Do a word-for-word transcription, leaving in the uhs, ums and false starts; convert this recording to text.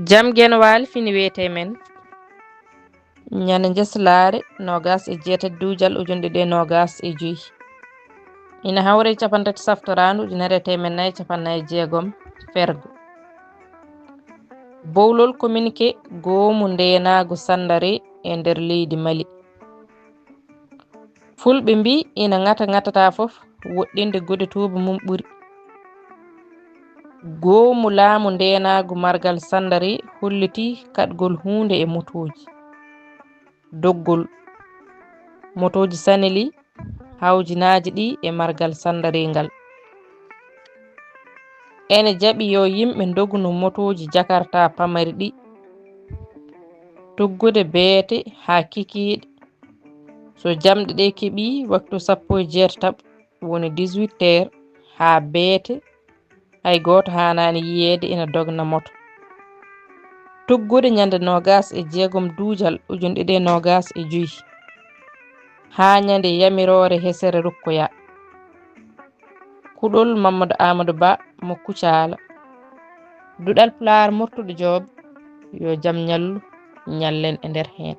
Jam Genwaali fini wiyetee men. Ñande njeslaare noogaas e jeetati duujal ujunɗe ɗiɗi e noogaas e joy. Ina hawre e cappanɗe tati saftoraandu ujunere e teemeɗe nayi e cappanɗe nayi e jeegom fergo. Bowlol communiqué goomu ndeenaagu Sandare e nder leydi Mali. Fulɓe mbii ina ŋata ŋatata fof woɗɗinde goɗe tuuba mum ɓuri. Goomu laamu ndeenaagu margal Sandare hollitii kaɗgol huunde e motooji. Doggol motooji Saneli hawjinaaji ɗi e margal Sandare ngal. Ene jaɓi yo yimɓe ndogno motooji Jakarta pamari ɗi, tuggude beete haa kikiiɗe. So jamɗe ɗe keɓii waktu sappo e jeetati woni dix-huit heures haa beete, hay gooto haanaani yiyeede ina dogna moto. Tuggude ñande noogaas e jeegom duujal ujunɗe ɗiɗi e noogaas e joy haa ñande yamiroore hesere rukkoyaa. Kuɗol Mamadou Amadou Ba mo Kucaala. Duɗal Pulaar Murtuɗo Joob, yo jam ñallu, ñallen e nder heen.